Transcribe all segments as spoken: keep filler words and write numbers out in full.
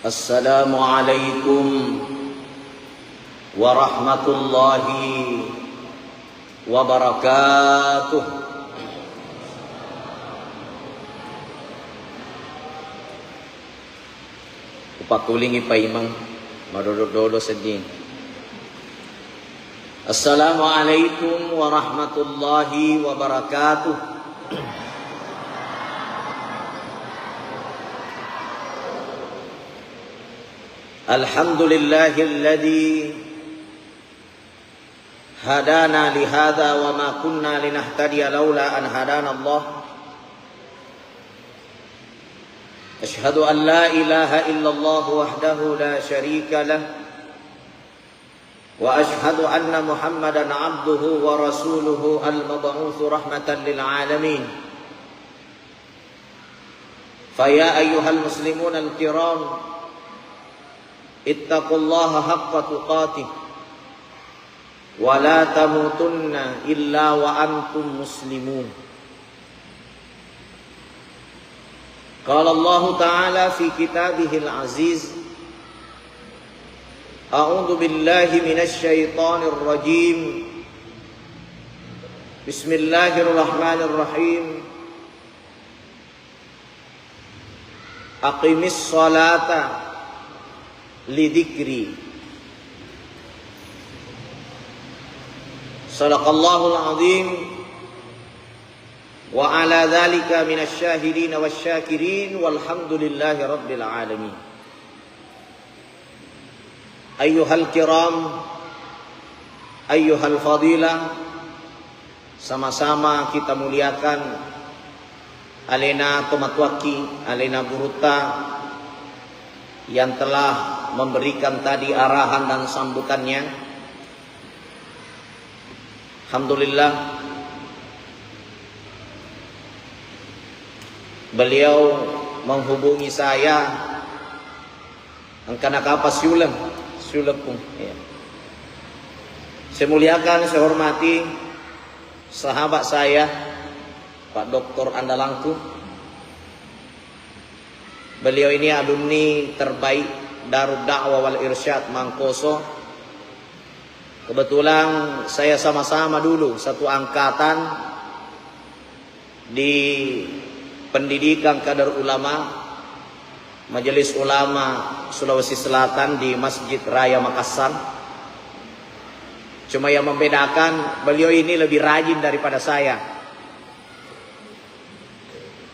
Assalamualaikum warahmatullahi wabarakatuh. Upakulingi paimeng, madodo-dodo sedding. Assalamualaikum warahmatullahi wabarakatuh. Alhamdulillahilladzi hadana lihadza wa ma kunna linahtadiya laula an hadanallah. Asyhadu an la ilaha illallah wahdahu la syarika lah. Wa asyhadu anna Muhammadan abduhu wa rasuluhu al-mab'utsu rahmatan lil alamin. Fa ya ayyuhal muslimunal kiram, ittaqullaha haqqa tuqatih, wa la tamutunna illa wa antum muslimun. Qala Allahu ta'ala fi kitabihil aziz, a'udzu billahi minasy syaithanir rajim. Bismillahirrahmanirrahim. Aqimis salata li dzikri. Sadaqallahul azim. Wa ala dzalika minasy syahidin wasy syakirin, walhamdulillahi rabbil alamin. Ayyuhal kiram, ayyuhal fadilah, sama-sama kita muliakan alena tomatoakki, alena gurutta yang telah memberikan tadi arahan dan sambutannya. Alhamdulillah, beliau menghubungi saya, engkana kapang siuleng, siuleng pung. Ya. Saya muliakan, saya hormati sahabat saya, Pak Doktor Andalangku. Beliau ini alumni terbaik Darud Da'wah wal Irsyad Mangkoso. Kebetulan saya sama-sama dulu satu angkatan di pendidikan kader ulama Majelis Ulama Sulawesi Selatan di Masjid Raya Makassar. Cuma yang membedakan, beliau ini lebih rajin daripada saya.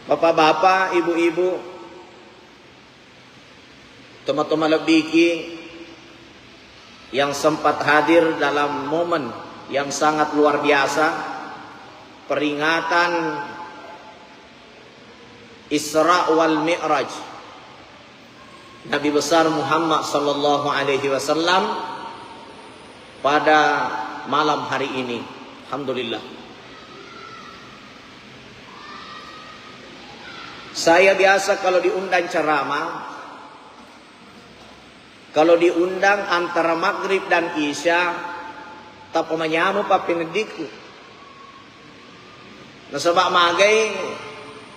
Bapak-bapak, ibu-ibu, tomatoa malebbiki yang sempat hadir dalam momen yang sangat luar biasa, peringatan Isra wal Mi'raj Nabi besar Muhammad sallallahu alaihi wasallam pada malam hari ini. Alhamdulillah. Saya biasa kalau diundang ceramah, kalau diundang antara maghrib dan isya, tappa manyameng pappeneddikku. Nasaba magai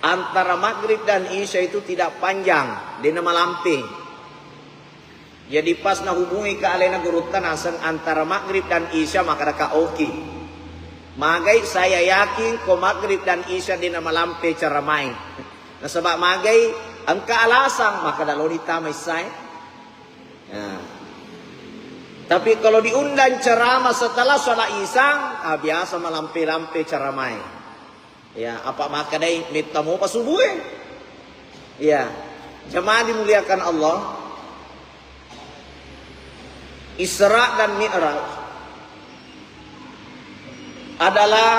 antara maghrib dan isya itu tidak panjang, de'na malampe. Jadi pas nahubungi ka alena gurutta naseng antara maghrib dan isya, makkadaka oke. Magai saya yakin ko maghrib dan isya de'na malampe ceramai. Nasaba magai engka alasang, makkada loni tama isyae. Nah. Tapi kalau diundang ceramah setelah sholat isya, ah, biasa malampe-lampe ceramai. Ya, apa makkadai metta mopa subuh e? Ya. Jemaah dimuliakan Allah, Isra dan Mi'raj adalah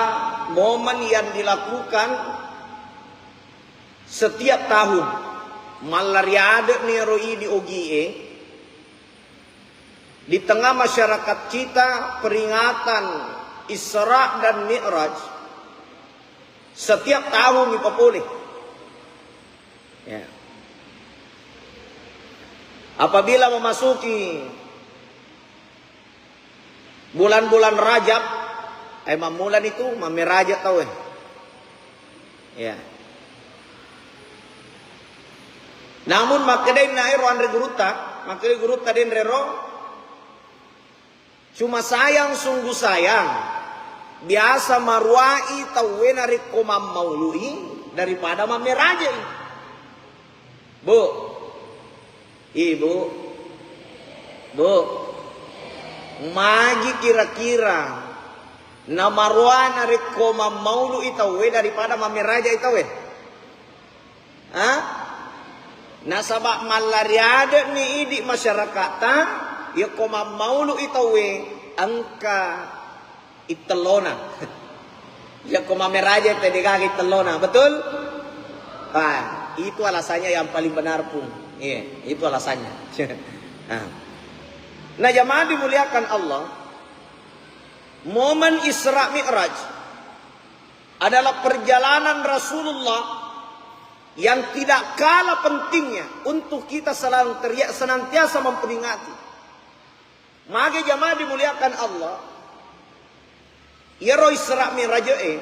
momen yang dilakukan setiap tahun. Mallariade'ni ero idi ogie, di tengah masyarakat kita, peringatan Isra dan Mi'raj setiap tahun ipapole. Ya. Apabila memasuki bulan-bulan Rajab, eh, mammulani tu mammeraja tau, eh. Ya. Namun makkedai naero anre gurutta, makkedai gurutta denrero, cuma sayang, sungguh sayang. Biasa maruai tauwe narekko mammaului daripada mammerajai. Bu, Ibu, Bu, magi kira-kira namaroa narekko mammaului tauwe daripada mammerajai tauwe? Ha? Nasaba mallari ade'ni idi masyaraka'ta, yakko mammaului tauwe engka ittellona. Yakko mammeraja tau degaga ittellona, betul? Ah, itu alasannya yang paling benar, Pung. Iya, itu alasannya. Ah. Nah, jamaah dimuliakan Allah, momen Isra Mi'raj adalah perjalanan Rasulullah yang tidak kalah pentingnya untuk kita selalu teria-, senantiasa memperingati. Mage jamaah dimuliakan Allah, iyaro Isra Mi'raj e,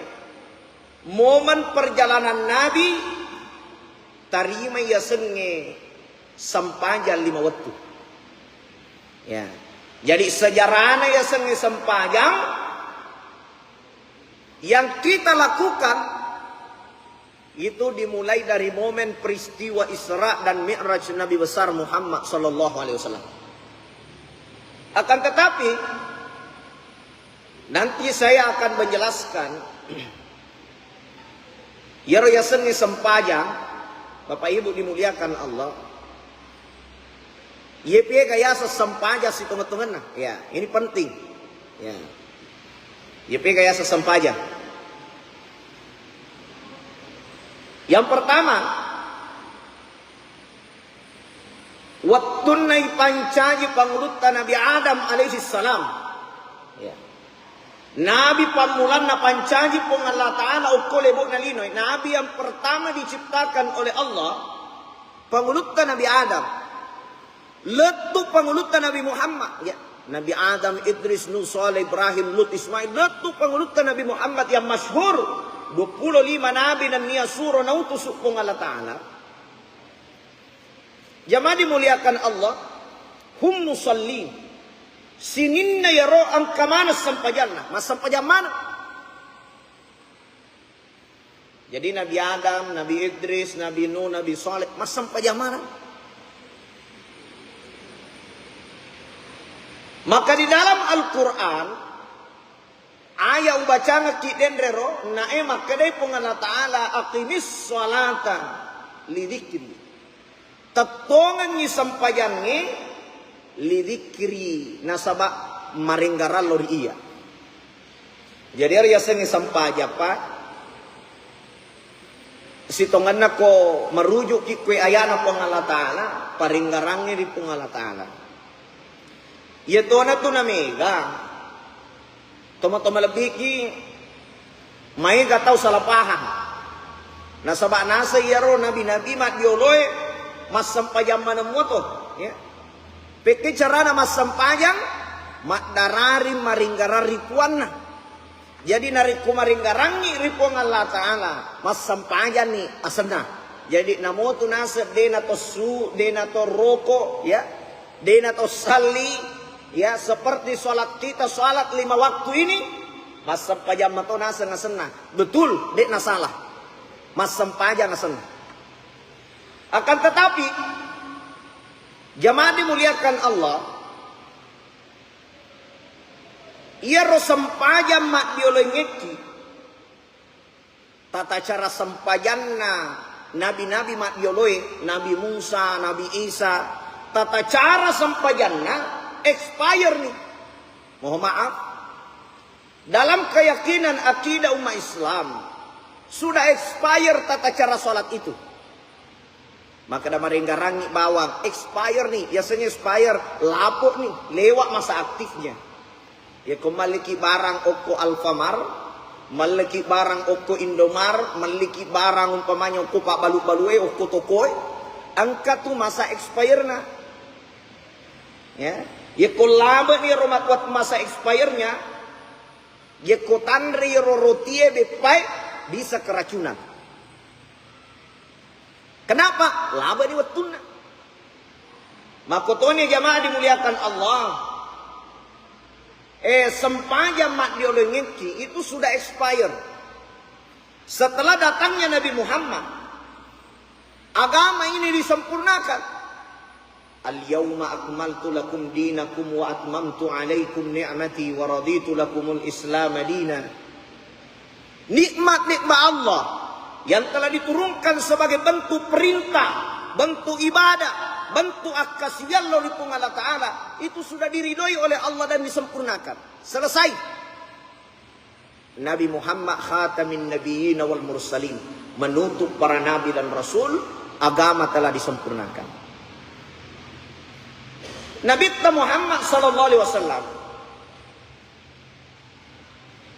momen perjalanan Nabi, tarima yasengnge sempajang lima wettu. Ya. Jadi sejarahnya yasengnge sempajang yang kita lakukan itu dimulai dari momen peristiwa Isra dan Mi'raj Nabi besar Muhammad sallallahu alaihi wasallam. Akan tetapi, nanti saya akan menjelaskan iyaro yasengnge sempajang, Bapak Ibu dimuliakan Allah. Iye pega yaseng sempajang sitongeng-tongenna. Ya, ini penting. Ya. Iye pega yaseng sempajang. Yang pertama, wettunna ipancaji pangulutta Nabi Adam alaihi salam. Ya. Nabi pammulanna pancaji Puang Allah Ta'ala okko lebo'na linoe. Nabi yang pertama diciptakan oleh Allah, pangulutta Nabi Adam. Lettu pangulutta Nabi Muhammad. Ya. Nabi Adam, Idris, Nuh, Saleh, Ibrahim, Lut, Ismail. Lettu pangulutta Nabi Muhammad yang masyhur. Dua puluh lima nabi nennia suro nautusu Puang Allah Ta'ala. Jamaah dimuliakan Allah, hum musallin. Sininna yaro engka maneng sempajanna, massempajang maneng. Jadi Nabi Adam, Nabi Idris, Nabi Nuh, Nabi Saleh, massempajang maneng. Maka di dalam Al-Quran, aya ubacangekki denrero, nae makkedai Puang Allah Ta'ala, "Aqimis sholata li dzikri." Tettongengngi sempajangnge, li dzikri, nasaba marenggarallo ri iya. Jadi, ero yasengnge sempajang, Pak. Sitongenna ko marujukki kue ayana Puang Allah Ta'ala, parenggarangnge ri Puang Allah Ta'ala. Iya tona tu namega. Toma-toma lebbiki, maega tau salah paham. Nasaba naseng iyaro nabi-nabi maddioloe massempajang maneng muato, ya. Pekke carana massempajang, maddarari maringgarang ri puanna. Jadi narekko maringgarangngi ri Puang Allah Ta'ala, massempajanni asenna. Jadi namotu naseng de nato su, de nato roko, ya. De nato salli, ya, seperti sholat kita, sholat lima waktu ini, massempajang mato naseng asenna. Betul, de nasalah. Massempajang asenna. Akan tetapi, jamaah dimuliakan Allah, iyaro sempajang maddioloengngekki, tata cara sempajanna nabi-nabi maddioloe, Nabi Musa, Nabi Isa, tata cara sempajanna expire ni. Mohon maaf, dalam keyakinan akidah umat Islam, sudah expire tata cara sholat itu. Makkeda marenggarangngi bawang, expire ni, biasanya expire, lapo ni, lewat masa aktifnya. Yako malliki barang okko Alfamart, malliki barang okko Indomart, malliki barang umpamanya okko pabbalu-balue, okko tokoe, engka tu masa expire-na. Ya, yako labe ni ro makuat masa expire-nya, yako tanre ro rotie beppae, bisa keracunan. Kenapa? Laba ni wettunna. Makkotoni jamaah dimuliakan Allah. Eh, sempajang maddiolengekki itu sudah expire. Setelah datangnya Nabi Muhammad, agama ini disempurnakan. Al-yauma akmaltu lakum dinakum wa atmamtu alaikum ni'mati wa raditu lakumul Islam dina. Nikmat-nikmat Allah yang telah diturunkan sebagai bentuk perintah, bentuk ibadah, bentuk akkasiwiang lao ri Puang Allah Ta'ala, itu sudah diridhoi oleh Allah dan disempurnakan. Selesai. Nabi Muhammad khatamin nabiyyin wal mursalin, menutup para nabi dan rasul, agama telah disempurnakan. Nabitta Muhammad sallallahu alaihi wasallam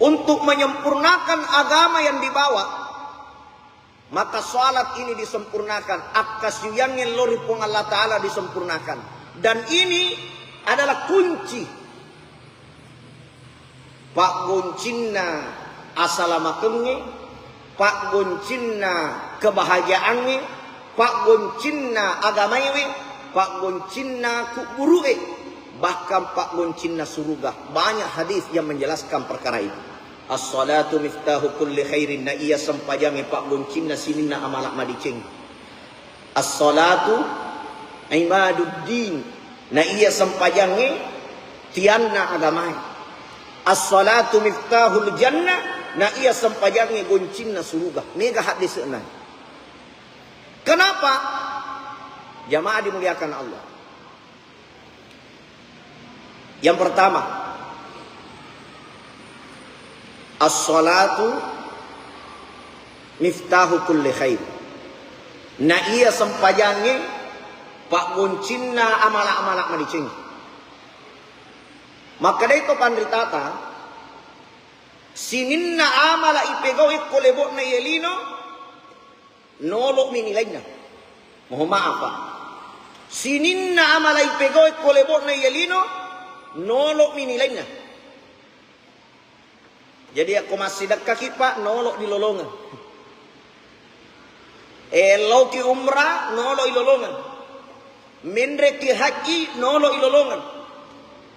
untuk menyempurnakan agama yang dibawa, maka salat ini disempurnakan, akkasiwiangnge lao ri Puang Allah Ta'ala disempurnakan. Dan ini adalah kunci paggoncinna asalamakengnge, paggoncinna kebahagiaangnge, paggoncinna agamaewe, paggoncinna kubburu'e, bahkan paggoncinna suruga. Banyak hadis yang menjelaskan perkara itu. As-salatu miftahu kulli khairin, na iya sempajangnge paggoncinna sininna amala madeceng. As-salatu imaduddin, na iya sempajangnge tianna agamae. As-salatu miftahul jannah, na iya sempajangnge goncinna suruga. Mega haddese'na. Kenapa? Jamaah dimuliakan Allah. Yang pertama, as-salatu miftahu kulli khair. Na iya sempajangnge paggoncinna amala-amala madeceng. Makkedai to panritata, sininna amala ipegau ko lebo'na iye lino, nolo'mi nilainna. Mohon maaf, Pak. Sininna amala ipegau ko lebo'na iye lino, nolo'mi nilainna. Jadi, yakko massidekkaki, Pak, nolo' dilolongeng. Eh, laoki umrah, nolo' ilolongeng. Menreki haji, nolo' ilolongeng.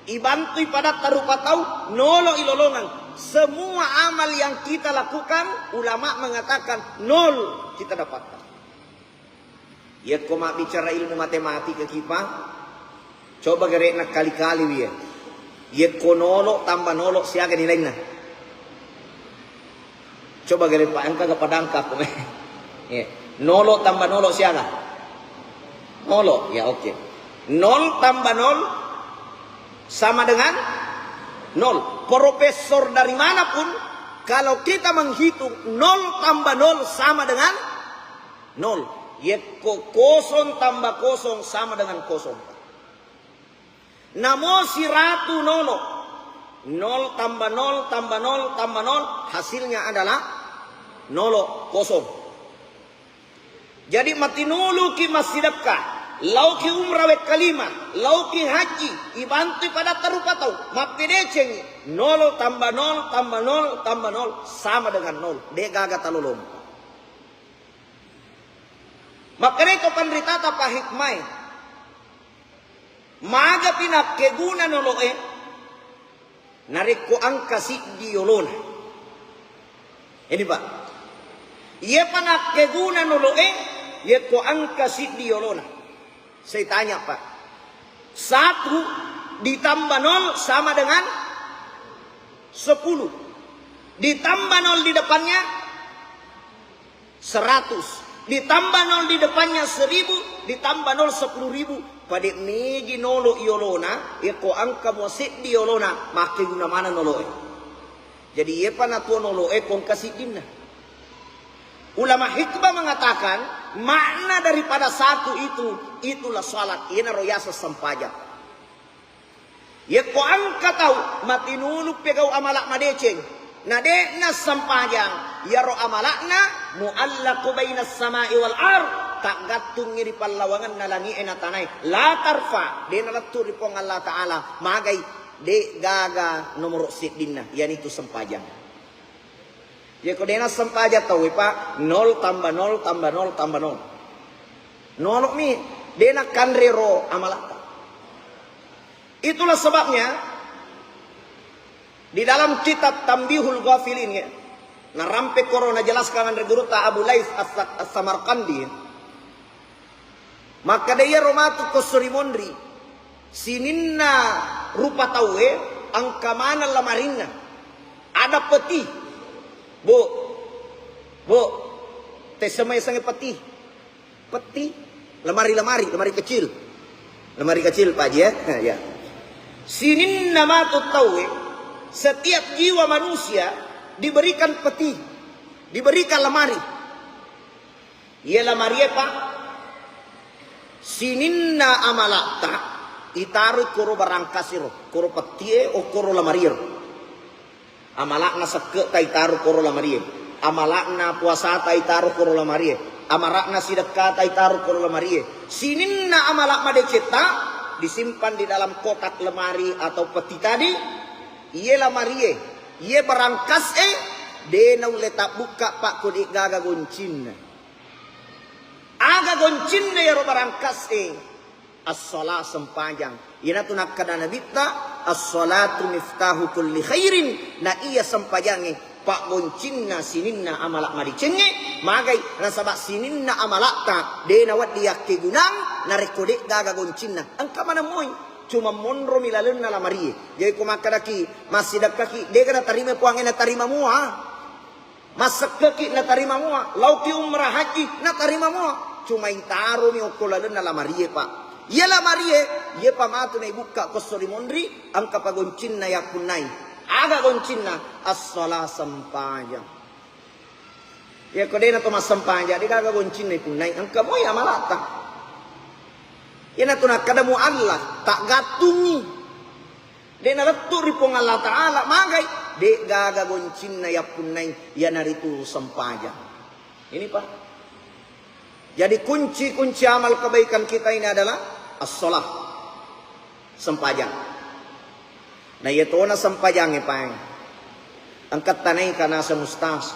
Ibantui padatta rupa tau, nolo' ilolongeng. Semua amal yang kita lakukan, ulama mengatakan nol kita dapatkan. Yekko mabbicara ilmu matematika ki, Pak, coba gere'na kali-kaliwi ya. Yekko nolo' tambah nolo' siaga nilainna? Coba gare, Pak, engka ga padangka ko. Iya. Nolo' tambah nolo' siaga? Nolo'. Ya, oke. Nol tambah nol sama dengan nol. Profesor dari mana pun, kalau kita menghitung nol tambah nol sama dengan nol. Yekko kosong tambah kosong sama dengan kosong. Namo siratu nolo. Nol tambah nol tambah nol tambah nol, hasilnya adalah nolo, kosong. Jadi, matinuluki massidekka, laoki umrah wekka lima, laoki haji, ibantui padatta rupa tau, mappedecengi, nolo tambah nol tambah nol tambah nol sama dengan nol. De' gaga talolong. Makkedai to panritata pahikmae, magapi nakkeguna nolo'e narekko engka siddi yolona? Ini, Pak. Iyepa nakkeguna nolo'e, yekko engka siddi yolona. Saya tanya, Pak. Satu ditambah nol sama dengan sepuluh. Ditambah nol di depannya, seratus. Ditambah nol di depannya, seribu. Ditambah nol, sepuluh ribu. Pada megi nolo' yolona, yekko engka mua seddi yolona, makkeguna maneng nolo'e. Jadi, iyepa natuo nolo'e ko engka siddinna. Ulama hikmah mengatakan, makna daripada satu itu, itulah salat. Iyanaro yaseng sempajang. Yekko engka tau matinulu pegau amala madeceng, na de'na sempajang, iyaro amala'na muallaqu bainas samai wal ard, taggattungngi ri pallawangenna langi'e na tanae, la tarfa, de' nalettu ri Puang Allah Ta'ala, magai, de' gaga nomoro seddinna, iyanitu sempajang. Yekko de'na sempajang tauwe, Pak, nol tambah nol tambah nol tambah nol. Nolo'mi, de' nakkanre ro amalatta. Itulah sebabnya di dalam kitab Tambihul Ghafilin, ya, narampe koro najelaskan anre gurutta Abu Laits As-, As-Samarqandi, makkeda iyaro matu ko esso ri monri, sininna rupa tauwe engka maneng lamarinna. Ada peti. Bu, bu, tessema yasengnge peti. Peti, lemari-lemari, lemari kecil. Lemari kecil, Pak Haji, ya. Ya. Sininna matu tauwe, setiap jiwa manusia diberikan peti, diberikan lemari. Iya lamarie, Pak, sininna amalatta itaroi koro barangkasiro, koro petie, okkoro lamarie. Amala'na sekke'ta itaro koro lamarie. Amala'na puasata itaro koro lamarie. Amala'na sidekkata itaro koro lamarie. Sininna amala' madecetta disimpan di dalam kotak lemari atau peti tadi. Iye lamarie, iye barangkas e, de' naulle tabbukka, Pak, ko de' gaga goncinna. Aga goncinna iyaro barangkas e? As-shalah, sempajang. Iyanatu nakkeda Nabitta, "As-shalatu miftahu kulli khairin." Na iya sempajangnge paggoncinna sininna amala' madecengnge. Magai? Nasaba' sininna amala'ta de' nawedding yakkegunang narekko de' gaga goncinna. Engka maneng moi, cuma monromi lalenna lamarie. Jadi ko makkedaki, massidekkaki, de' ga natarima Puangnge, natarima mua. Massekkeki natarima mua, lauki umrah haji natarima mua. Cuma itaromi okko lalenna lamarie, Pak. Iya lamarie, iyepa matu naibukka ko esso ri monri, engka pa goncinna yappunnai. Aga goncinna? As-shalah, sempajang. Iya ko de'na to massempajang, de' gaga goncinna ipunnai, engka moi amala'ta. Iyanatu nakkeda muallaf, taggattungngi. De' nalettu' ri Puang Allah Ta'ala, magai? De' gaga goncinna yappunnai, iyanaritu sempajang. Ini, Pak. Jadi kunci-kunci amal kebaikan kita ini adalah as-shalah, sempajang. Na iya tona sempajangnge, Pak, engka tanai ka naseng ustaz.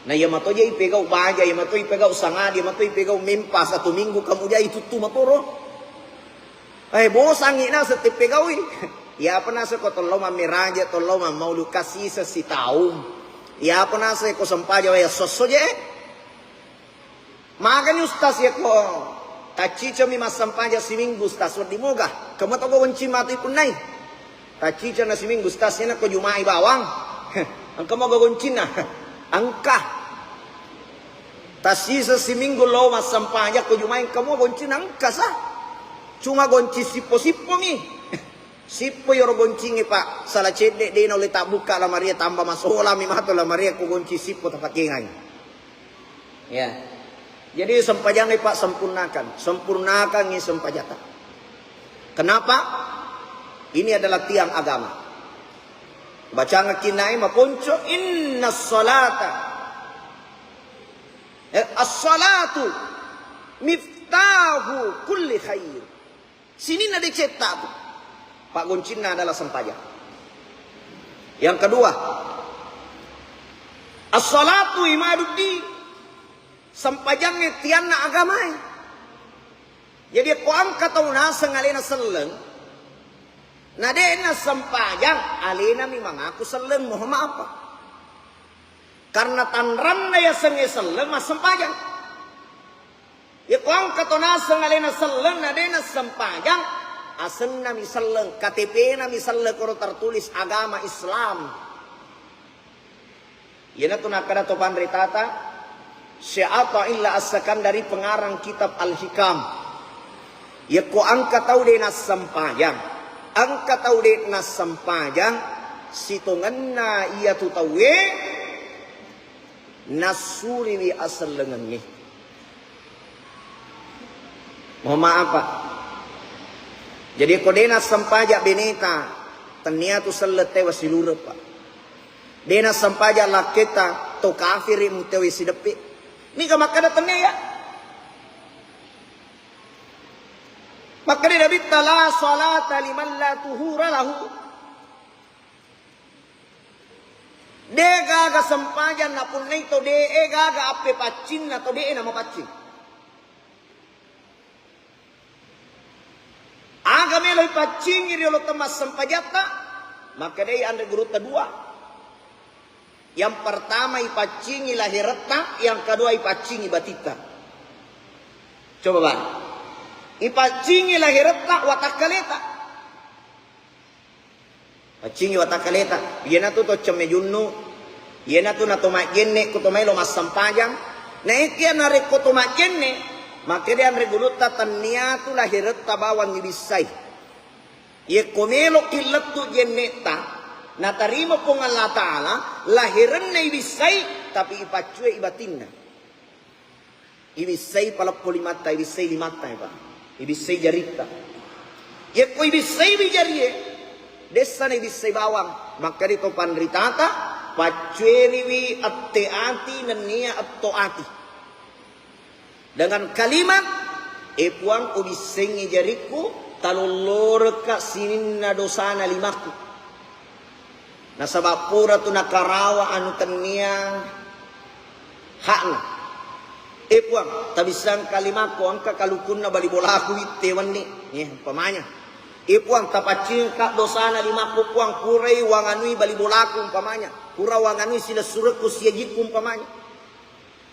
Na iya mato je ipegau baja, iya mato ipegau sangadi, iya mato ipegau mempa, satu minggu kamu jai tuttu matoro. Eh, bosangngi naseng teppegaui. Iyapa naseng ko tollo mammeraja, tollo mammaulu kasisa sitaung. Iyapa naseng ko sempaja waya sosso je. Magani ustaz, iya ko taccicomi massempajang siminggu, ustaz, wedding moga. Kemato ko gonci matu ipunnai. Taccicana siminggu, ustaz, iyana ko jumai bawang. Engka moga goncinna. Engka. Tassisa siminggu lo massempajang ko jumai, engka moga goncinna, engka sa. Cuma gonci sippo-sippongi. Sippo iyaro goncingnge, Pak, sala cedde, de' naulle tabbukka lamarie, tamba masolami matu lamarie ko gonci sippo tapakengai. Ya. Jadi sempajangnge, Pak, sempurnakan. Sempurnakangngi sempajata. Kenapa? Ini adalah tiang agama. Bacangekki nae maponco, "Inna salata." Eh, as-salatu miftahu kulli khair. Sininna decetta tu. Paggoncinna adalah sempajang. Yang kedua, as-salatu imaduddin. Sempajangnge tianna agamae. Jadi ko engka tau naseng alena selleng, na de'na sempajang, alenami mangaku selleng, mohon maaf, Pak. Karena tanranna yasengnge selleng massempajang. Iya ko engka to naseng alena selleng na de'na sempajang, asennami selleng, K T P-nami selleng, koro tertulis agama Islam. Iyanatu nakkeda to panritata, Syekh Athaillah As-Sakandari, pengarang kitab Al-Hikam. Iya ko engka tau de' nassempajang, engka tau de' nassempajang, sitongenna iyatu tauwe nassuriwi asellengengnge. Mohon maaf, Pak. Jadi ko de' nassempajang beneta, tennia tu selleng tewa silureng, Pak. De' nassempajang lakketa, to kafiri mutewe sideppe. Niga makkeda tennia? Makkeda Nabitta, "La salata liman la tuhura lahu." De' gaga sempajang napunnai to de'e gaga appepaccinna, to de'e namapaccing. Paccingi riolo temmassempajatta, makkedai anre gurutta dua. Yang pertama ipaccingi lahiretta, yang kedua ipaccingi batitta. Coba bang, ipaccingi lahiretta, watakkaleta. Paccingi watakkaleta, iyanatu to cemme junnu, iyanatu na to majjenne ko to maelo massempajang. Naekia narekko to majjenne, makkeda anre gurutta tennia tu lahiretta bawang ibissai. Yekko meloki lettu jenne'ta, natarima Puang Allah Ta'ala, lahirenna ibissai, tapi ipaccue ibatinna. Ibissai paleppo limatta, ibissai limatta, Pak. Ibissai jaritta. Yekko ibissai wi jarie, dessa na ibissai bawang. Makkeda to panritata, paccueriwi ette ati nennia etto ati. Dengan kalimat, "E Puang, ubissengngi jarikku, talollorekka sininna dosana limakku." Nasaba pura tu nakarawa anu tennia hakna. "E Puang, tabissang kalimakku, engka kalukunna bali bolaku witte wenni." Eh, umpamanya. "E Puang, tapaccingka dosana limakku, Puang, purai wanganui bali bolaku," umpamanya. "Pura wanganui silessurekku siajikku," umpamanya.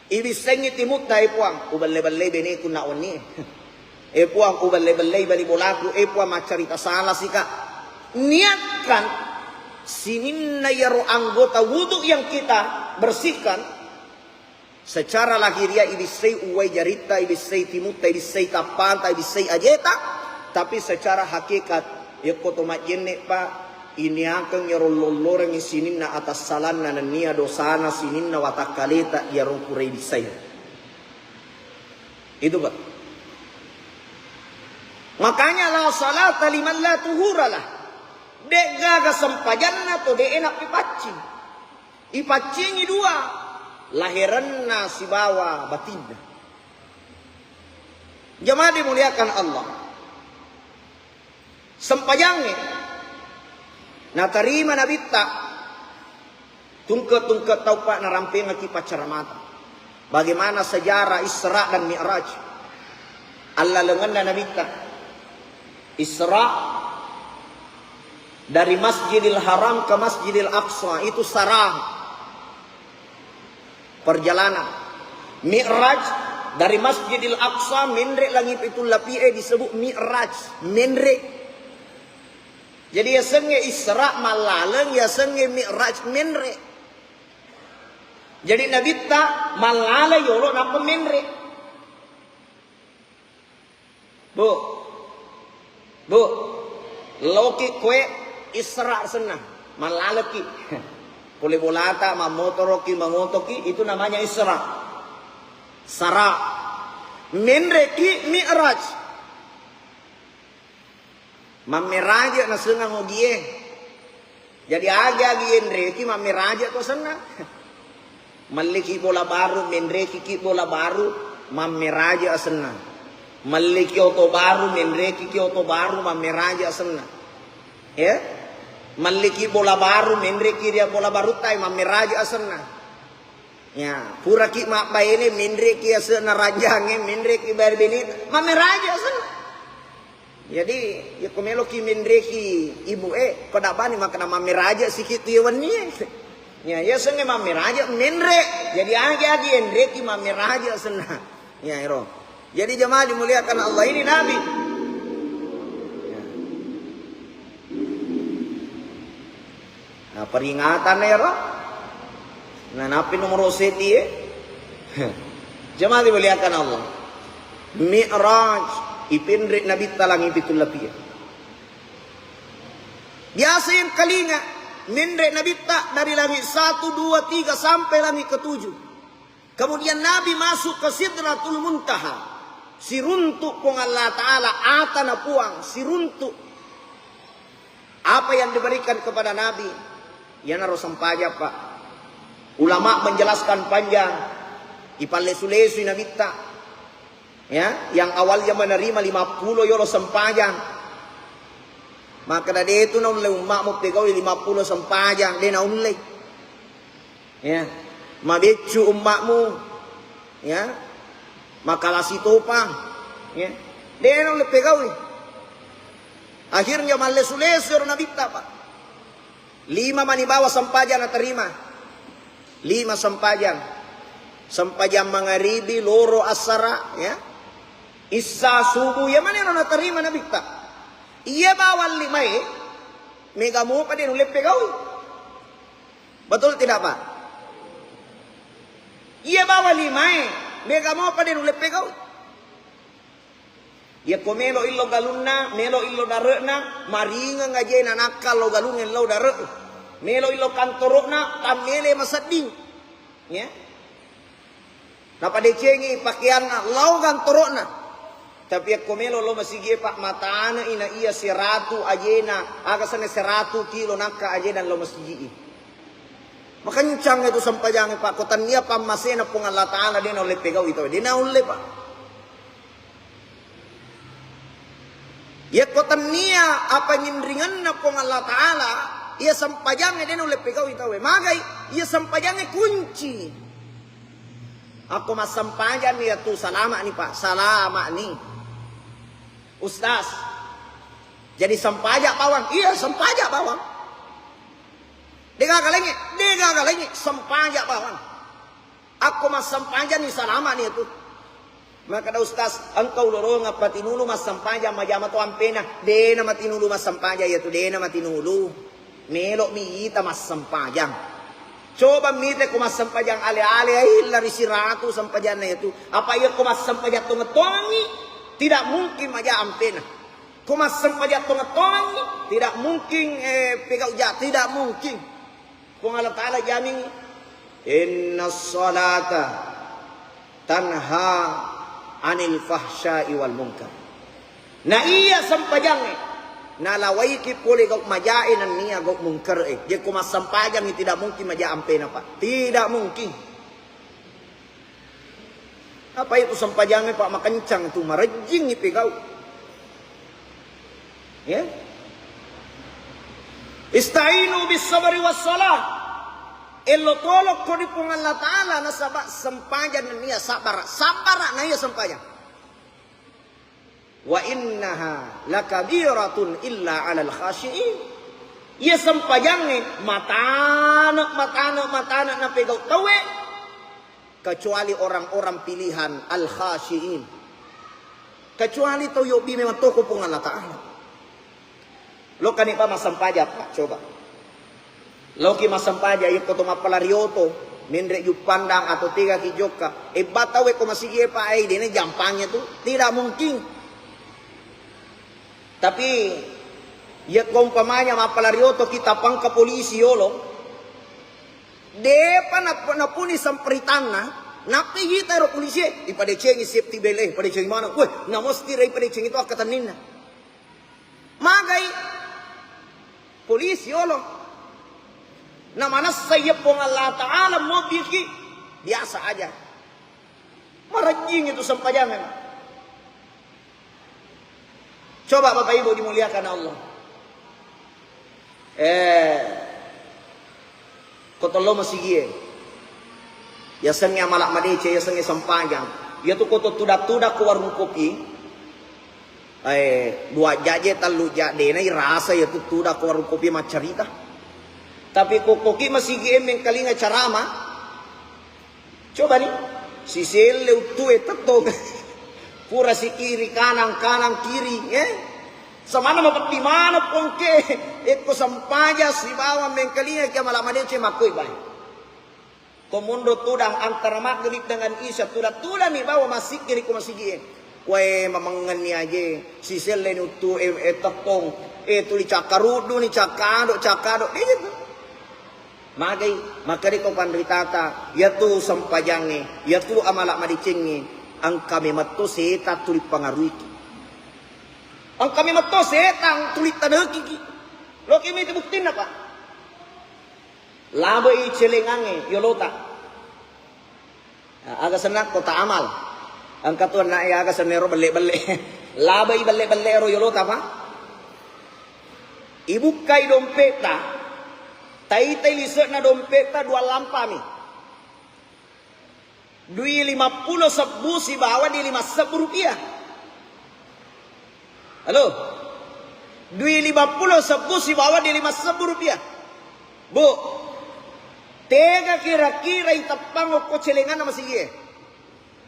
Ibissengngi timutta, "E Puang, ubelle-bellei beneku nak wennie. E Puang, ubelle-bellei bali bolaku, e Puang, maccarita salasika." Niatkan sininna iyaro anggota wudu yang kita bersihkan secara lahiriah, ibissai uwai jaritta, ibissai timutta, ibissai tappata, ibissai ajeta, tapi secara hakikat, yekko to majjenne, Pak, iniakeng iyaro lollorengngi sininna atassalanna nennia dosana sininna watakkaleta iyaro pura ibissai. Itu, Pak. Makanya la salata liman la tuhura lah. De'gaga sempajanna to de'e nappipaccing. Ipaccingi dua, laherenna sibawa batinna. Jamaah dimuliakan Allah. Sempajangnge natarima Nabitta, tungke-tungke taupa narampengaki paccaramata. Bagaimana sejarah Isra dan Mi'raj? Allalengenna Nabitta Isra dari Masjidil Haram ke Masjidil Aqsa itu sarah perjalanan. Mi'raj dari Masjidil Aqsa menre langi pitung lapie disebut Mi'raj, menre. Jadi yasengnge Isra mallaleng, yasengnge Mi'raj menre. Jadi Nabitta mallaleng yolo nappa menre. Bu, Bu, loki koe Isra senna, mallaleki. Pole bolata, mammotoroki, mangotoki, itu namanya Isra. Sara. Menreki Mi'raj. Mammeraja nasengang ogie. Jadi agi-agi enreki mammeraja to asenna. Melliki bola baru, menreki ki bola baru, mammeraja asenna. Melliki oto baru, menreki ki oto baru, mammeraja asenna. Ya? Melliki bola baru, menreki ria bola baru tai, mammeraja asenna. Ya, puraki mabbaene, menreki asenna rajangnge, menreki bayar bene, mammeraja asenna. Jadi, yako meloki menreki ibu e, pada bani makana mammeraja siki tu wennie. Ya, ya sengnge mammeraja menre. Jadi agi-agi enreki mammeraja senna. Ya, ero. Jadi jamaah dimuliakan Allah, ini Nabi. Ya. Nah, peringatan ero. Nah, napi nomor setie. Jamaah dimuliakan Allah. Mi'raj, ipenre Nabitta langi pitung lapie. Biasa yang kalinga, menre Nabitta dari langit satu, dua, tiga sampai langit ketujuh. Kemudian Nabi masuk ke Sidratul Muntaha. Siruntuk Puang Allah Ta'ala, atana Puang, siruntuk. Apa yang diberikan kepada Nabi? Iyanaro sempajang, Pak. Ulama menjelaskan panjang. Ipallesu-lesui Nabitta. Ya, yang awalnya menerima lima puluh yolo sempajang. Maka de tu naulle umma'mu pegaui lima puluh sempajang, de naulle. Ya. Mabeccu umma'mu. Ya. Makalasi topa. Ya. De naulle pegaui. Akhirnya mallesu-lesu ero Nabitta, Pak. Lima mani bawang sempajang naterima. Lima sempajang. Sempajang mangaribi, loro, asara, ya. Isya, subuh, ya mani ero naterima Nabitta. Iya bawang limae, mega mopa de nulle pegaui. Betul tidak, Pak? Iya bawang limae, mega mopa de nulle pegaui. Yakko melo illo galunna, melo illo dare'na, maringeng ajena nakka lo galungnge lo dare'. Melo illo kantoro'na, tammele masedding. Ya. Napadecengi pakeanna, lao kantoro'na. Tapi yakko melo lo masigie, Pak, matane'i na iya seratu ajena, aga senna seratu kilo nakka ajena lo masigie. Makencang itu sempajangnge, Pak. Ko tennia pammasena Puang Allah Ta'ala, de naulle pegaui tau, de naulle, Pak. Yakko tennia apanginringenna Puang Allah Ta'ala, iya sempajangnge de naulle pegaui tauwe. Magai, iya sempajangnge kunci. Akko massempajanni iyatu salama'ni, Pak, salama'ni. Ustaz, jadi sempajang bawang? Iya, sempajang bawang. Degaga laingnge? Degaga laingnge, sempajang bawang. Akko massempajanni salama'ni iyatu. Makkeda ustaz, engka ulolongeng patinulu massempajang majama to ampena. Dena matinulu massempajang iyatu, dena matinulu. Melo'mi ita massempajang. Coba mite ko massempajang ale-ale, ai, lari siratu sempajanna iyatu. Apa iya ko massempajang tongeng-tongengngi, tidak mungkin maja ampena. Ko massempajang tongeng-tongengngi, tidak mungkin, eh, pegau ja, tidak mungkin. Puang Allah Ta'ala jamingngi, "Inna salata tanha anil fahsya'i wal munkar." Na iya sempajangnge nalawaiki pole gau majae nennia gau mungkare. Jekko massempajangngi tidak mungkin maja ampena, Pak. Tidak mungkin. Apa itu sempajangnge, Pak, makencang tu, marejjing ipegau. Ya. Ista'inu bis sabri was salah. Ello tolokko ri Puang Allah Ta'ala nasaba sempajang nennia sabbara. Sabbara na iya sempajang. Wa innaha lakabiratun illa alal khasyiin. Iya sempajangnge matane, matane, matane napegau tauwe, kecuali orang-orang pilihan al khasyiin. Kecuali tau yobbi memang toko Puang Allah Ta'ala. Lokani pa massempajang, Pak, coba. Laoki massempajang, iyakko to mappala ri oto, menre juppandang atau tegaki jokka. Ebba tauwe ko masigie, Pak, ai, dena jampangnge tu. Tidak mungkin. Tapi, iyakko umpamanya mappala ri oto kita pangka polisi yolo, depa nap-, napuni samperitanna, nappi yita ero polisie, ipadecengi safety belt e, ipadecengi maneng. Weh, na mesti re ipadecengi to akkatenninna. Magai polisi yolo. Na manessa iya Puang Allah Ta'ala mobbiki, biasa aja. Marejjing itu sempajangan. Coba Bapak Ibu dimuliakan Allah. Eh, Ko tello masigie. Yasengnge amala madeceng, yasengnge sempajang. Iyatu ko to tudang-tudang ko warung kopi, eh, dua jaje, tellu ja, dena irasa iyatu tudang ko warung kopi maccarita. Tapi ko koki masigie mengkalinga carama, coba ni, siselle uttue tettong. Pura si kiri kanan, kanan kiri, eh. Samanna mapeddi maneng pongke, ekko sempajang sibawa mengkalinga ki amala madeceng makkoi bae. Ko monro tudang antara maghrib dengan isya, tudang-tudang ni bawa massikkiri ko masigie. Wae mamengenni aje, siselle ni uttu e, e tettong, e tuli cakkaruddu ni, cakkado, cakkado, de gitu. Magai, makkedai ko panritata, iyatu sempajangnge, iyatu amala madecengnge, engka memetto setang tuli pangaruiki. Engka memetto setang tuli tadekiki. Loki miti buktinna, Pak. Labai celengangnge yolota. Aga senna kota amal. Engka tu annae aga sennero belle-belle. Labai belle-belle ero yolota, Pak. Ibukkai dompetta, taitai lise'na dompetta dua lampami. Dui lima pulo sebbu sibawa di lima sebbu rupiah. Halo? Dui lima pulo sebbu sibawa dui lima sebbu rupiah. Bu, tega kira-kira iteppang okko celenganna masigie?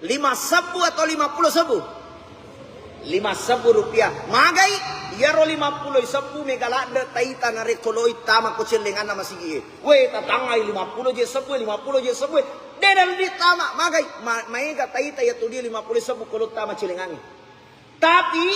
Lima sebbu atau lima pulo sebbu? Lima sebbu rupiah. Magai, iyaro lima pulo sebbu mega ladde taita narekko loi tama ko celenganna masigie. We, tatangai lima pulo je sebbu, lima pulo je sebbu. Dena ludi tama, magai, ma-, maega taita iyatu di lima pulo sebbu ko lo tama celengangnge. Tapi,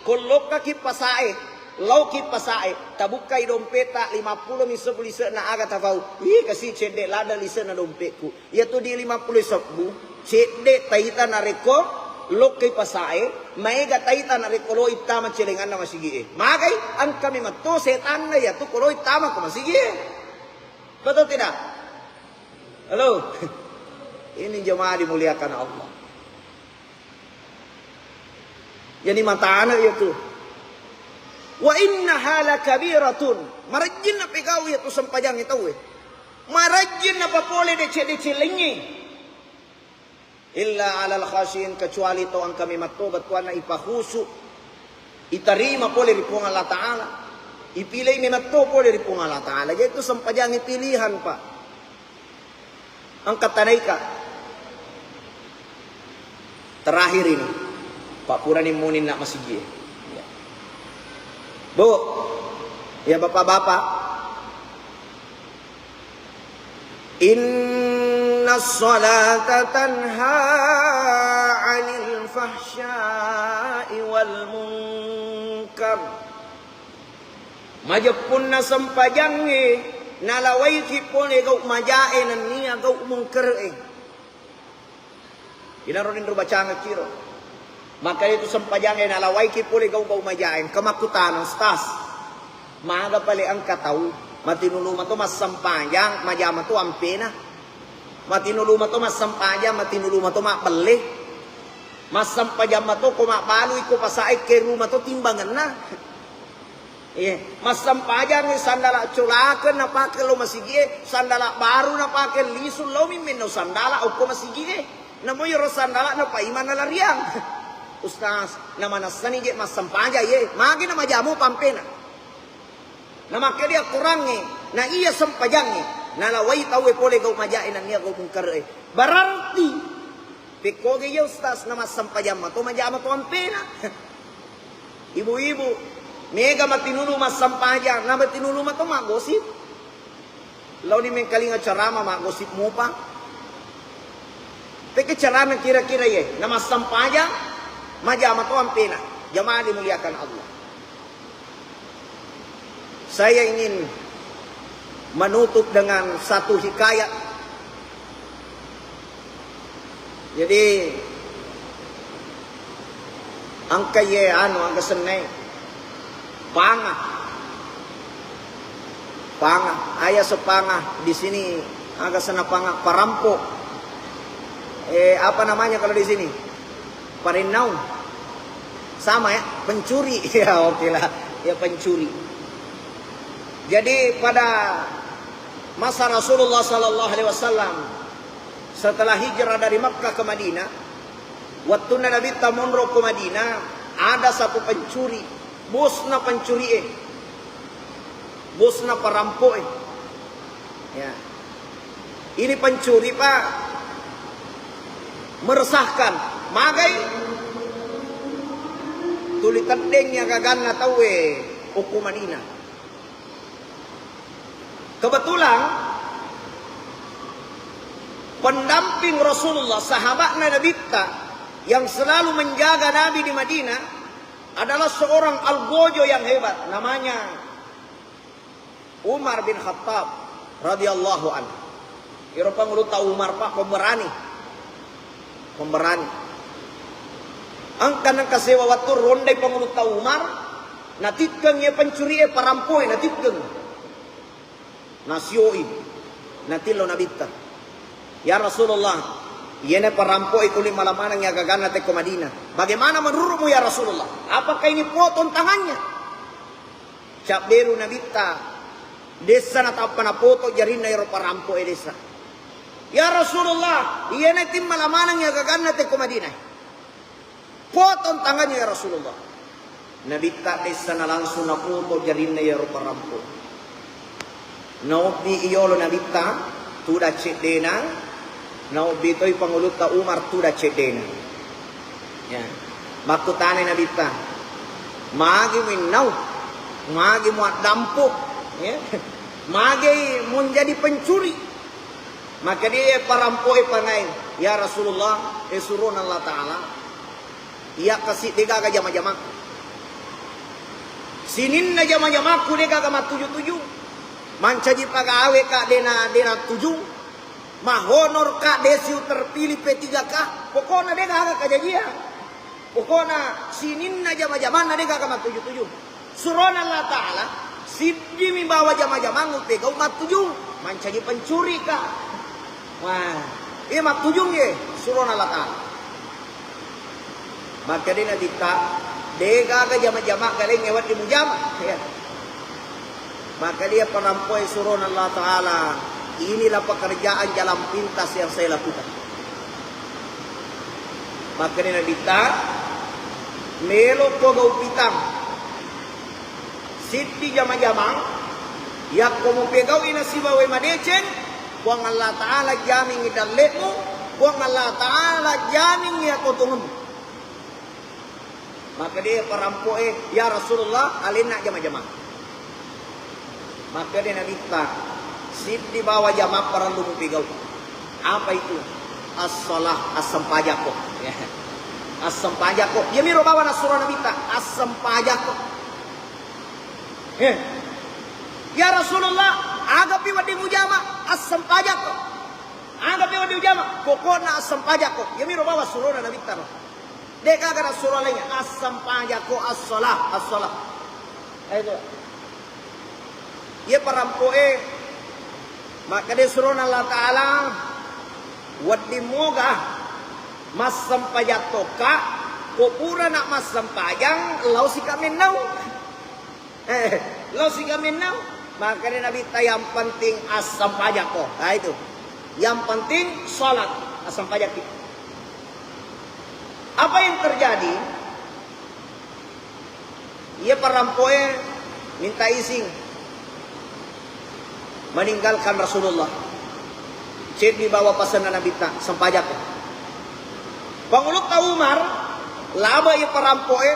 ko lokkaki pasae, laoki pasae, tabukkai dompeta lima pulo mi sebbu lise'na, aga tafau? Ih, kasi cedde ladde lise'na dompetku. Iyatu di lima pulo sebbu, cedde taita narekko lokkai pasae, maega taita narekko loi tama celenganna masigie. Magai, engka memang to setanna iyatu ko loi tama ko masigie. Betul tidak? Halo? Ini jemaah dimuliakan Allah. Jadi matane iyatu. Wa innaha lakabiratun. Marejjinna pegau iyatu sempajangnge tauwe. Marejjinna papole dece-dece lengnge. Illa alal khasyin, kecuali tau engka memang to bettuanna ipahusu, itarima pole ri Puang Allah Ta'ala, ipilei memang to pole ri Puang Allah Ta'ala. Jadi itu sempajangnge pilihan, Pak. Engka tanaika. Terakhir ini, Pak, purani muni na masigi. Ya. Bu, ya bapak-bapak, inna salata tanha anil fahsya'i wal munkar. Majeppunna sempajangnge nalawaiki pole gau majae nennia gau mungkere'e. Inaro ninro bacangekiro. Maka itu sempajangnge nalawaiki pole gau-gau majae. Engka makkutana, Ustaz, maga pale engka tau matinulu mato massempajang, majama to ampena. Matinulu mato massempajang, matinulu mato mabbelle. Massempajang mato ko mabbalu iko pasae ke rumah to timbangenna. Iye, massempajang sandala colakeng napake lo masigie, sandala baru napake lisu lo mi menno sandala okko masigie. Namo yero sandala napaimang nalariang. Ustaz, namanessani je massempajang ye, magi namajamu pampena. Namakkedia Qurangnge, na iya sempajangnge, nalawai tauwe pole gau majae nennia gau mungkare'e. Berarti, pekkoge iya Ustaz, namassempajang mato, majama to ampena. Ibu-ibu, mega matinulu massempajang, na matinulu mato maggosip. Laoni mengkalinga ceramah maggosip mupa. Peke carana kira-kira ye, namassempajang, majama to ampena. Jamaah dimuliakan Allah. Saya ingin menutup dengan satu hikayat. Jadi, engka ye anu, engka sennai. Panga. Panga. Aya so panga di sini, aga sena panga, parampo. Eh, apa namanya kalau di sini? Parennaung. Sama ya, pencuri. Ya, oke lah. Ya, pencuri. Jadi pada masa Rasulullah sallallahu alaihi wasallam, setelah hijrah dari Makkah ke Madinah, waktu Nabi ta monro ke Madinah, ada satu pencuri, bosna pencuri eh. Bosna parampo'e. Ya. Ini pencuri, Pak. Meresahkan. Magai? Tuli teddeng ya gaganna tauwe okko Madinah. Kebetulan pendamping Rasulullah, sahabatna Nabitta yang selalu menjaga Nabi di Madinah adalah seorang algojo yang hebat, namanya Umar bin Khattab radhiyallahu anhu. Iro pangulutta Umar, Pak, pemberani. Pemberani. Engka nengka sewa wattu rondai pangulutta Umar, natikkeng ye pencuri e, parampoe natikkeng. Nasioi, natillo Nabitta. Ya Rasulullah, iyena parampoe tuli mala maneng ya gaganna tekko Madinah. Bagaimana menurutmu ya Rasulullah? Apakah ini potong tangannya? Cabberu Nabitta, dessa natappa napoto jarinna ero parampoe dessa. Ya Rasulullah, iyena timmala maneng ya gaganna tekko Madinah. Potong tangannya ya Rasulullah. Nabitta dessa nalangsung napoto jarinna iyaro parampo. Naobbi iyolo Nabitta tudang ceddena, naobbi toi Pangulutta Umar tudang ceddena. Ya. Makkutanai Nabitta, "Magi muinnau? Magi muaddampo? Ya. Magi menjadi pencuri?" Maka dia parampoe panai, "Ya Rasulullah, eh, surona Allah Ta'ala. Iya kasi degaga jama-jama. Sininna jama-jamaku degaga mattuju-tuju. Mancaji pagawe ka dena, dena tuju. Mahonor ka desiu terpilih P tiga K. Pokokna degaga kajajiang. Pokokna sininna jama-jamanna degaga mattuju-tuju. Surona Allah Ta'ala, siddimi bawa jama-jamang upegau mattujung, mancaji pencuri ka." Wah, iya mattujung ye, surona Allah Ta'ala. Maka dia Nabitta, degaga jama-jama galeng wedding mujama. Ya. Maka dia parampoe surona Allah Ta'ala, "Inilah pekerjaan jalan pintas yang saya lakukan." Maka dia Nabitta, "Melo ko gau pitang. Siddi jama-jamang, yakko mupegau'i nasibawai madeceng, Puang Allah Ta'ala jamingngi dalle'mu, Puang Allah Ta'ala jamingngi atotongemmu." Maka dia parampoe, "Ya Rasulullah, alenna jama-jamang." Maka dia Nabitta, "Siddi bawa jama parellu mupegau." "Apa itu?" "As-shalah, assempajakko." Ya. "Assempajakko." Iyamiro bawa nasuro Nabitta, "Assempajakko." Eh. "Ya Rasulullah, agapi wedding mujama?" "Assempajakko." "Agapi wedding mujama?" "Pokokna assempajakko." Iyamiro bawa surona Nabitta ro. Degaga nasuro laingnge, "Assempajakko, as-shalah, as-shalah." Ayo. Iya parampoe, makkeda surona Allah Ta'ala, "Wedding moga massempajang tokka, ko purana massempajang, lao sika mennau." Eh, lao sika mennau. Makkeda Nabitta, "Yang penting assempajakko." Nah, itu. "Yang penting salat, assempajakki." Apa yang terjadi? Iya parampoe minta izin meninggalkan Rasulullah. Ceddi bawa pasenna Nabitta, sempajakko. Pangulutta Umar, laba iya parampoe,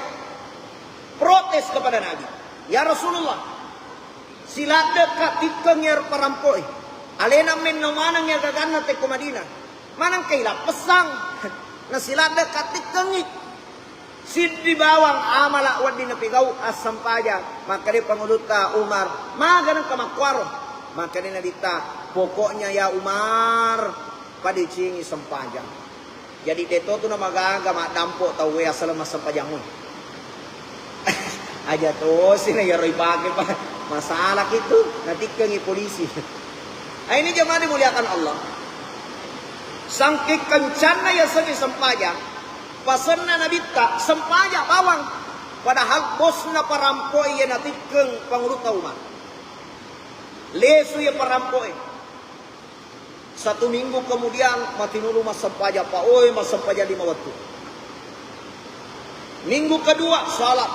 protes kepada Nabi, "Ya Rasulullah, siladde ka tikkeng iyaro parampoe. Alena menno maneng iya gaganna tekko Madinah. Maneng kai lappessang. Na siladde ka tikkengngi. Siddi bawang amala wedding napigau, assempajang." Makkeda pangulutta Umar, "Maga nengka makkuaro?" Makkeda Nabitta, "Pokoknya ya Umar, padecengi sempajang." Jadi, deto tu namagaga maddampo tauwe asal massempajang mui. Aja tosi na iyaro ipake, Pak. Masalah kitu, natikkengi polisi. Ah, ini jemaah dimuliakan Allah. Sangking kencanna yasengnge sempajang, pasenna Nabitta, sempajang bawang. Padahal bosna parampoe iya natikkeng pangulutta Umar. Lesu iya parampoe. Satu minggu kemudian, matinulu massempajang, Pak. Oi, massempajang lima wettu. Minggu kedua, salat.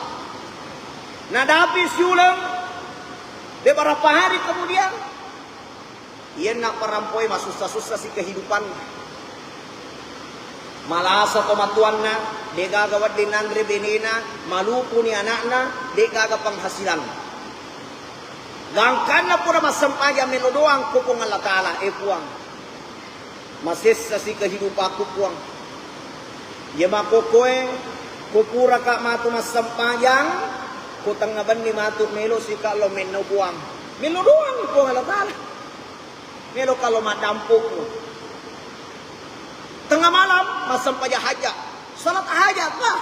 Nadapi siuleng, beberapa hari kemudian, iyanna parampoe masussa-sussa si kehidupanna. Malasa tomatoanna, degaga wedding nanre benena, malupuni anakna, degaga penghasilan. Gangkanna pura massempajang melo doang ko Puang Allah Ta'ala, "Eh Puang, masessa si kehidupakku Puang. Iya makkokkoe, ko puraka matu massempajang, ko tengnga benni matu melo sika lo mennau Puang." Melo doang Puang Allah Ta'ala. Melo kalo maddampo Puang. Tengah malam massempajang hajat. Salat hajat lah.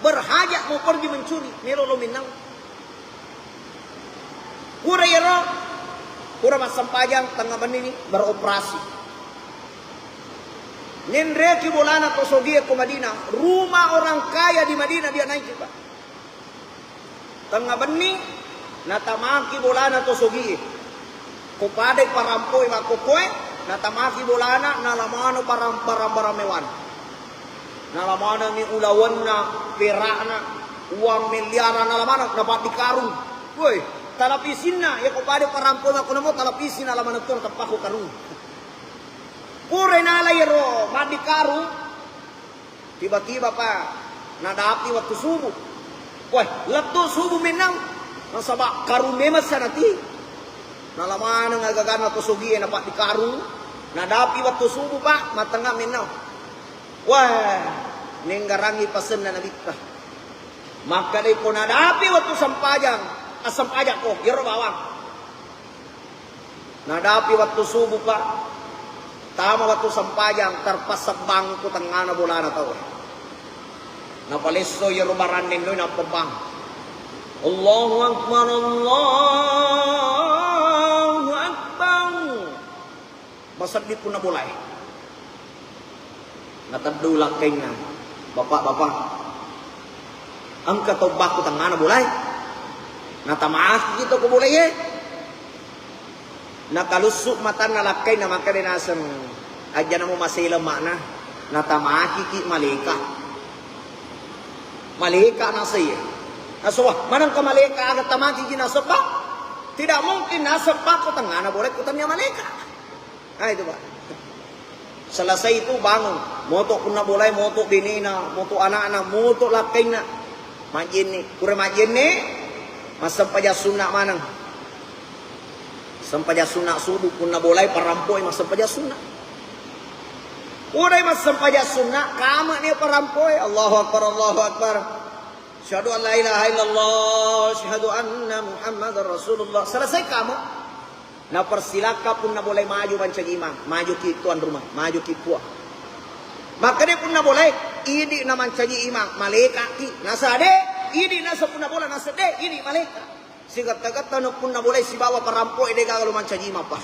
Berhajat mau pergi mencuri. Melo lo mennau. Pura iyaro, pura massempajang tengnga benni ni beroperasi. Nenreki bolana to sogie ko Madinah, rumah orang kaya di Madinah dia naiki, Pak. Tengnga benni natamaki bolana to sogie. Ko padai parampoe makkokkoe, natamaki bolana, nala maneng barang-barang mewana. Nala manengngi ulawenna, perakna. Uang miliaran nala maneng napaddi karung. Woi, talapisinna, yako pada parampo makkunamo talapisi nala maneng tu nateppa ko karung. Pura nala yero maddi karung, tiba-tiba pa nadapi wettu subuh. Woi, lettu subuh mennang. Nasaba karung memang sanati. Nala maneng agaganna to sogie napaddi karung. Nadapi wettu subuh, Pak, mattengnga mennang. Wah, nenggarangi pasenna Nabitta. Makkedai, ko nadapi wettu sempajang, assempajakko, yero bawang. Nadapi wettu subuh, Pak. Tama wettu sempajang, terpaksa bangku tengngana bolana tau. Napalesso yero baranne noi, nappa bang. Allahu Akbar, Allahu Akbar. Maseddi punna bolae. Nateddu lakkainna, "Bapak, Bapak, engka tau bakku tengngana bolae." Natamaki to ko bolae. Nakalussu matanna lakkainna, makkeda naseng, "Ajjana mo maseleng makna." Natamakiki maleka. Maleka naseng iye. Naseng, "Wah, manengka maleka aga tamakiki naseng, Pak? Tidak mungkin naseng bakku tengngana bolae ko tennia maleka." Nah, itu, Pak. Selesai itu bangun. Moto punna bolae, moto benena, moto anakna, moto lakkainna. Majjenne. Pura majjenne, massempajang sunna maneng. Sempajang sunna subuh, punna bolae parampoe massempajang sunna. Purai massempajang sunna, kama ni parampoe. Allahu Akbar, Allahu Akbar. Asyhadu an la ilaha illallah, asyhadu anna Muhammadar Rasulullah. Selesai kama. Napersilakka punna bolae maju mancaji imang, majuki tuan rumah, majuki puang. Makkeda punna bolae, idi na mancaji imang, malekaki. Nasade, idi nasa punna bola nasede, idi maleka. Sigetta-getta no punna bolae sibawa parampoe de gaga lo mancaji imang, Pak.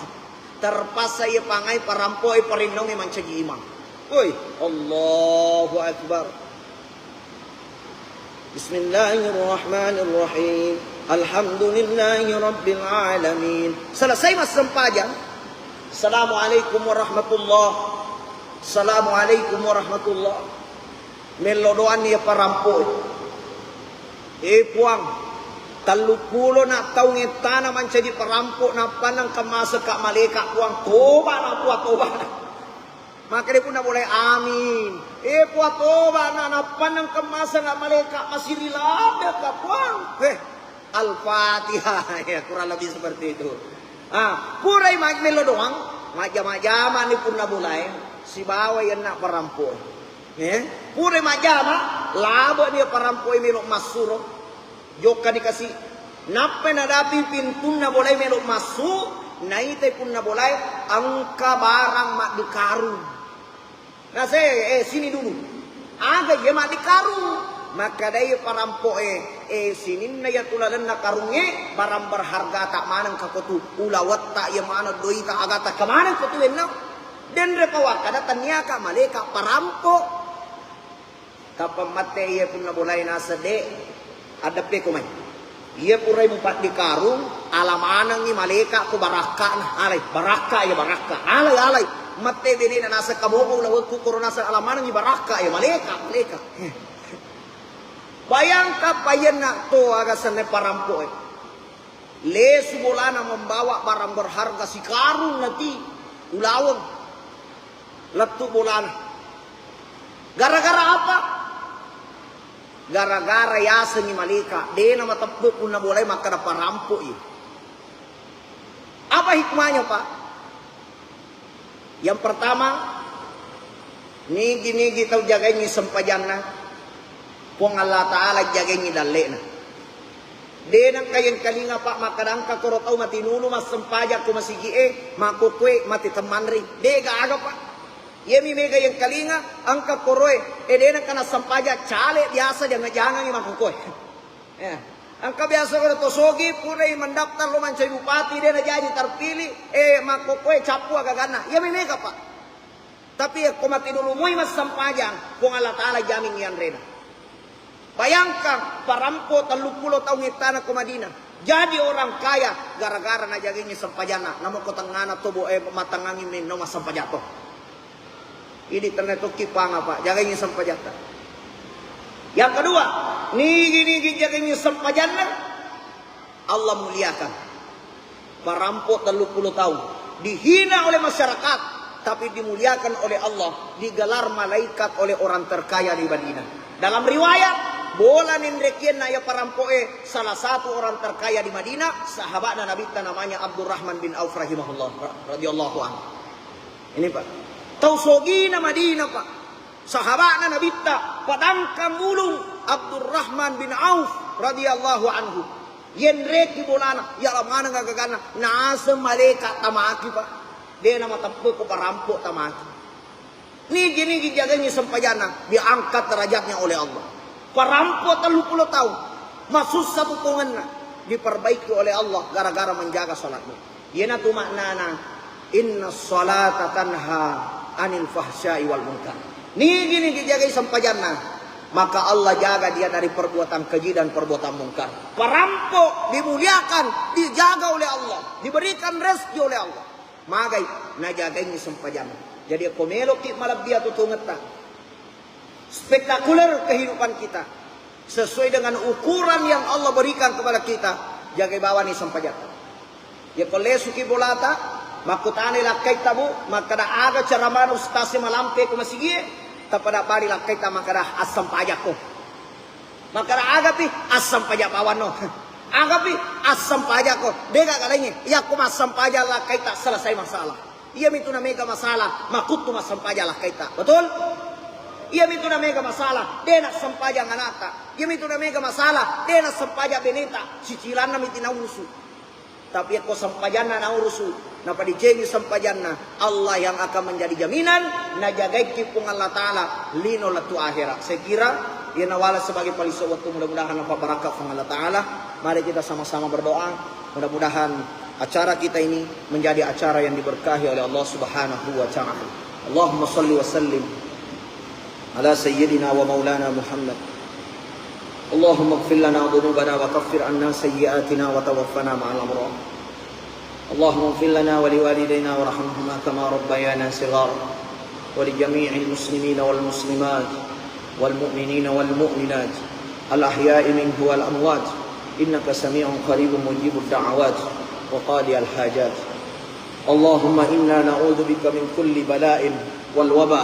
Terpaksa iye pangai parampoe parinnaungi mancaji imang. Woi, Allahu Akbar. Bismillahirrahmanirrahim. Alhamdulillahi rabbil alamin. Selesai massempajang. Assalamualaikum warahmatullah. Assalamualaikum warahmatullah. Mello doanni ya parampoe. Eh, Puang, telluppulo na taung ettana mancaji parampo, nappa nengka maseka maleka, Puang. Toba na, Puang, toba. Makkeda punna bolae, "Amin." Eh, Puang, toba na, nappa nengka maseka maleka, masiri ladde ka, Puang. Eh, Al-Fatihah. Ya, kurang lebih seperti itu. Ah, purai ma-, mello doang, majjama-jama ni punna bolae, sibawa yenna parampo. Eh, purai majjama, labo ni parampo melo massuro. Jokka dikasi. Nappai nadapi pintunna bolae melo massu, naitai punna bolae engka barang maddikarung. Nase, eh, sini dulu. Aga iya maddikarung? Makkedai parampoe, eh, sininna iya tu lalenna karungnge, barang berharga tak maneng ka kotu, ulawetta iya maneng doita agata ka maneng kotu wenna. Denre pawakkada tanniaka maleka parampo. Tappa mette iya punna bolae naseng, "Dek, addeppeko mai. Iya purai mupaddikarung, ala manengngi maleka ko barakkana. Alai, barakka iya barakka. Alai, alai. Mette benena naseng kamomo ulawekku koro naseng ala manengngi barakka iya maleka, maleka." Bayangkan payenna to aga senne parampoe. Lesu bolana membawa barang berharga sikarung nati ulaweng. Lettu bolana. Gara-gara apa? Gara-gara yasengi maleka, dena mateppe punna bolae makkeda parampoi. Apa hikmahnya, Pak? Yang pertama, nigi-nigi tau jagaingi sempajanna, Puang Allah Ta'ala jagaingi dalle'na. De nengka yengkalinga, Pak, makkeda engka koro tau matinulu massempajang ko masigi'e, makkokkoe mati temmanri. De gaga, Pak. Iyemi mega yengkalinga, engka koroe, e de nengka nassempajang, cale biasa jangang-jangangi makkokkoe. Ya. Engka biasa koro to sogi, purai mendaftar lo mancaji bupati, de najaji terpilih, e makkokkoe cappu agaganna. Iyemi mega, Pak. Tapi yakko matinulu moi massempajang, Puang Allah Ta'ala jamingngi anrena. Bayangkan, parampo telluppulo taung ettana ko Madinah. Jadi orang kaya gara-gara najagengi sempajanna. Namo ko tengngana to bo-, eh, matangangi menno massempajang to. Idi tenna tokki panga, Pak, jagengi sempajatta. Yang kedua, nigi-nigi jagai sempajanna, Allah muliakan. Parampo tellu puluh tahun, dihina oleh masyarakat, tapi dimuliakan oleh Allah, digelar malaikat oleh orang terkaya di Madinah. Dalam riwayat, bola nenrekienna ya parampoe salah satu orang terkaya di Madinah, sahabatna Nabitta namanya Abdurrahman bin Auf rahimahullah, ra-, radhiyallahu anhu. Ini, Pak. Tau sogina Madinah, Pak. Sahabatna Nabitta, padangkang ulung Abdurrahman bin Auf radhiyallahu anhu. Yenreki bolana, ya maneng agaganna, naseng malaika tamaki, Pak. De namateppe ko parampo tamaki. Nigi-nigi jagai sempajanna, diangkat derajatnya oleh Allah. Parampo tellu puluh tahun, masussa tutungenna, diperbaiki oleh Allah gara-gara menjaga salatnya. Iyanatu maknana, "Inna salata tanha anil fahsyai wal munkar." Nigi-nigi jagai sempajanna, maka Allah jaga dia dari perbuatan keji dan perbuatan mungkar. Perampo dimuliakan, dijaga oleh Allah, diberikan rezeki oleh Allah. Magai, najagainya sempajanna. Jadi, ko meloki malebbi atau tungetta, spektakuler kehidupan kita, sesuai dengan ukuran yang Allah berikan kepada kita, jagai bawani sempajatta. Yako lesuki bolata, makkutanai lakkaitta, Bu, makkada aga ceramana ustaz e malampe ko masigie, tapada bali lakkaitta makkada assempajakko. Makkada agapi assempaja bawanno. Agapi assempajakko. Dega kalaingi, yakko massempaja lakkaitta selesai masalah. Iyamitu namega masalah, makuttu massempaja lakkaitta. Betul? Iyamitu namega masalah, de nassempajang anakta. Iyamitu namega masalah, de nassempajang beneta. Cicilanna miti naurusu. Tapi yakko sempajanna naurusu, napadecengi sempajanna, Allah yang akan menjadi jaminan, najagaiki Puang Allah Ta'ala lino lettu akhera. Saya kira, iya nawala sebagai paliso waktu, mudah-mudahan nampa barakka Puang Allah Ta'ala. Mari kita sama-sama berdoa. Mudah-mudahan acara kita ini menjadi acara yang diberkahi oleh Allah Subhanahu wa Ta'ala. Allahumma salli wa sallim ala sayyidina wa maulana Muhammad. Allahumma ighfir lana dhunubana wa kaffir anna sayyi'atina wa tawaffana ma'al abrar. Allahumma ighfir lana wa liwalidayna warhamhuma kama rabbayana shighara. Wa li jami'il muslimina wal muslimat wal mu'minina wal mu'minat al ahya'i minhum wal amwat, innaka sami'un qaribun mujibud da'awat wa qadiyal hajat. Allahumma inna na'udzubika min kulli bala'in wal waba.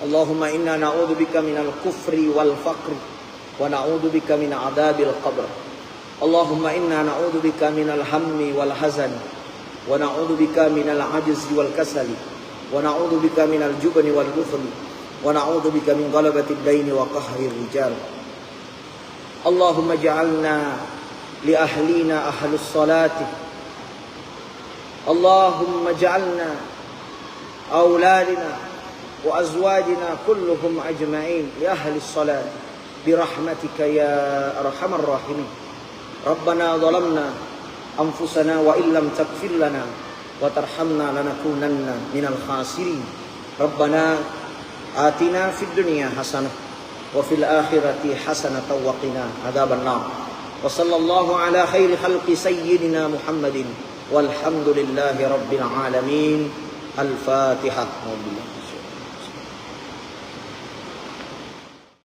Allahumma inna na'udzubika minal kufri wal faqri wa na'udzubika min adzabil qabr. Allahumma inna na'udzubika minal hammi wal hazani wa na'udzubika minal ajzi wal kasali wa na'udzubika minal jubni wal bukhli wa na'udzubika min ghalabatid daini wa qahrir rijal. Allahumma ij'alna li ahlina ahlus salati. Allahumma ij'alna auladina wa azwajina kulluhum ajma'in li ahli salati bi rahmatika ya arhamar rahimin. Rabbana zalamna anfusana wa illam taghfir lana wa tarhamna lanakunanna minal khasirin. Rabbana atina fid dunya hasanah wa fil akhirati hasanatan wa qina adzaban nar. Wa sallallahu ala khairi khalqi sayyidina Muhammadin walhamdulillahi rabbil alamin. Al-Fatihah. Alhamdulillah.